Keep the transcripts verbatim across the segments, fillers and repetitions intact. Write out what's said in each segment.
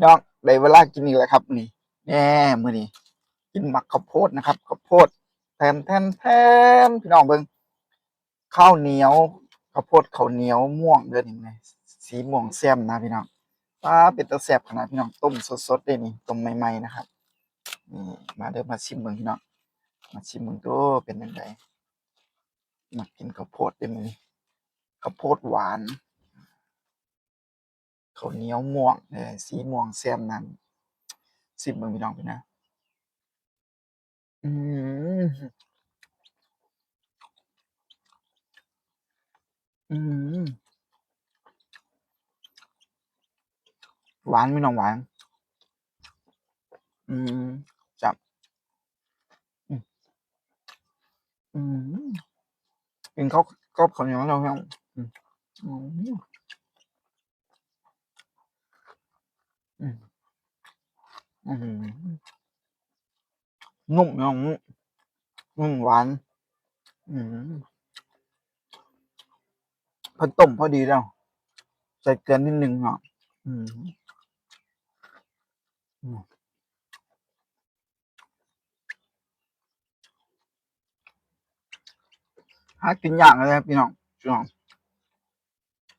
น้อง ได้เวลากินอีกแล้วครับ นี่แน่มื้อนี้ กินหมากข้าวโพดนะครับ ข้าวโพด แทนแทนแทนพี่น้องเบิ่ง ข้าวเหนียว ข้าวโพดข้าวเหนียวม่วงเด้อนี่ไง สีม่วงแซมนะพี่น้อง ป้า เป็นตาแซ่บขนาดพี่น้อง ต้มสดๆได้นี่ ต้มใหม่ๆนะครับ นี่ มาเด้อ มาชิมเบิ่งพี่น้อง มาชิมเบิ่งดู เป็นจั่งใด มากินข้าวโพดได้มื้อนี้ ข้าวโพดหวาน ข้าวเหนียวม่วง เออ สีม่วงแซมนั่น ชิมเบิ่งพี่น้องพี่นะ อืม อืม หวานพี่น้อง หวาน อืม จับ อืม อืม กินข้าว กับข้าวเหนียวแล้วครับ อืม อืม อืม อืม นุ่มเนาะ นุ่ม หวาน อืม เพิ่นต้มพอดีแล้ว ใส่เกลือนิดนึงเนาะ อืม อืม หากินยากเลยครับพี่น้อง พี่น้อง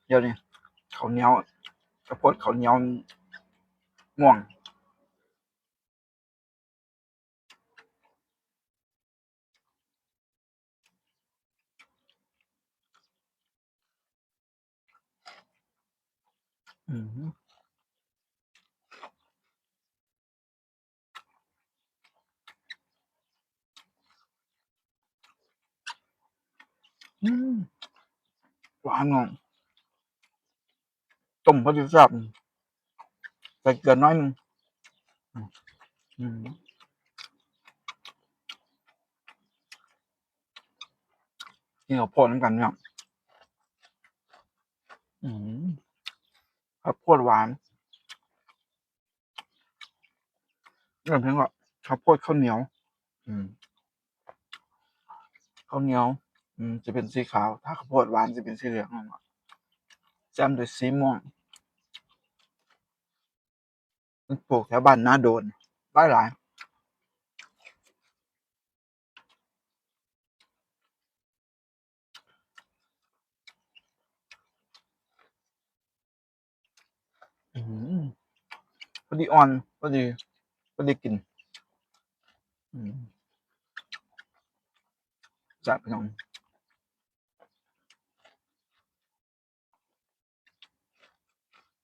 เดี๋ยวนี้ ข้าวเหนียว ข้าวโพดข้าวเหนียวม่วง อืม อืม หวานเนาะ ต้มพอดีแซ่บ ใส่เกลือน้อยหนึ่ง อืม อืม กินข้าวโพดนำกันเนาะ อืม ข้าวโพดหวาน เอิ้นเพิ่นว่าข้าวโพดข้าวเหนียว อืม ข้าวเหนียว อืม จะเป็นสีขาว ถ้าข้าวโพดหวานจะเป็นสีเหลือง แซมด้วยสีม่วง มันปลูกแถวบ้านนาโดน หลายหลาย อืม พอดีอ่อน พอดี พอดีกิน อืม จัดพี่น้อง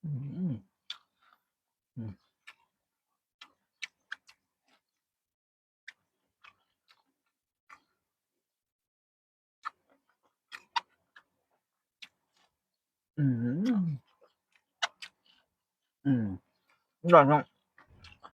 อืม อืม อืม อืม อร่อยเนาะ